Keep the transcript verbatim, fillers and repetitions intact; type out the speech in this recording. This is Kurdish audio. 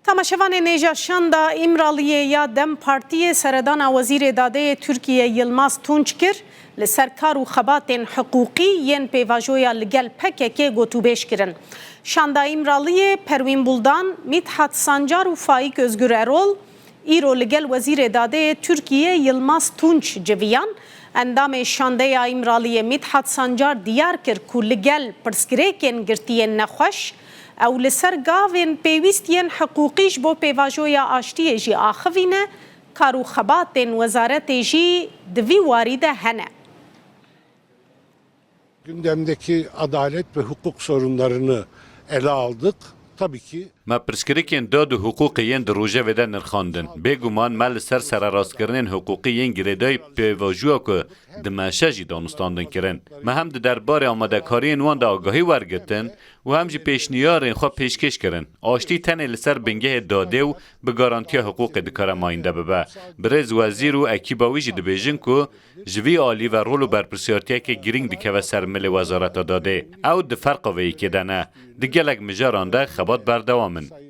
Temaşevanên hêja, şanda Îmraliyê ya DEM Partiyê seredana Wezîrê Dadeyê Tirkiye Yilmaz Tunç kir, li ser kar û xebatên hiqûqî yên pêvajoya li gel P K K gotûbêj kirin. Şanda Îmraliyê Perwîn Buldan, Mîthat Sancar û Faîk Özgür Erol îro li gel Wezîrê Dadeyê Tirkiye Yilmaz Tunç civiyan. Endamê Şandeya Îmraliyê Mîthat Sancar diyar kir ku li gel pirsgirêkên girtiyên nexweş, ew li ser gavên pêwîst yên hiqûqî ji bo pêvajoya aştiyê jî axivîne, kar û xebatên wezaretê jî di vî warî de hene. Gündemdeki adalet ve hukuk sorunlarını ele aldık. Tabii ki Me pirsgirêkên dad û hiqûqê yên di rojevê de nirxandin. Bêguman me li ser sererastkirinên hiqûqî yên girêdayî pêvajoya ku dimeşe jî danûstandin kirin. Me hem di derbarê amadekariyên wan de agahî wergirtin û hem jî pêşniyarên xwe pêşkêş kirin. Aştî tenê li ser bingehê dadê û bi garantiya hiqûqê dikare mayînde bibe. Birêz Wezîr û ekîba wî jî dibêjin ku ji vî alî ve rol û berpirsiyartiyeke girîng dikeve ser milê Wezareta Dadê. Ew di ferqa vê yekê de ne. Di gelek mijaran de xebat berdewam in.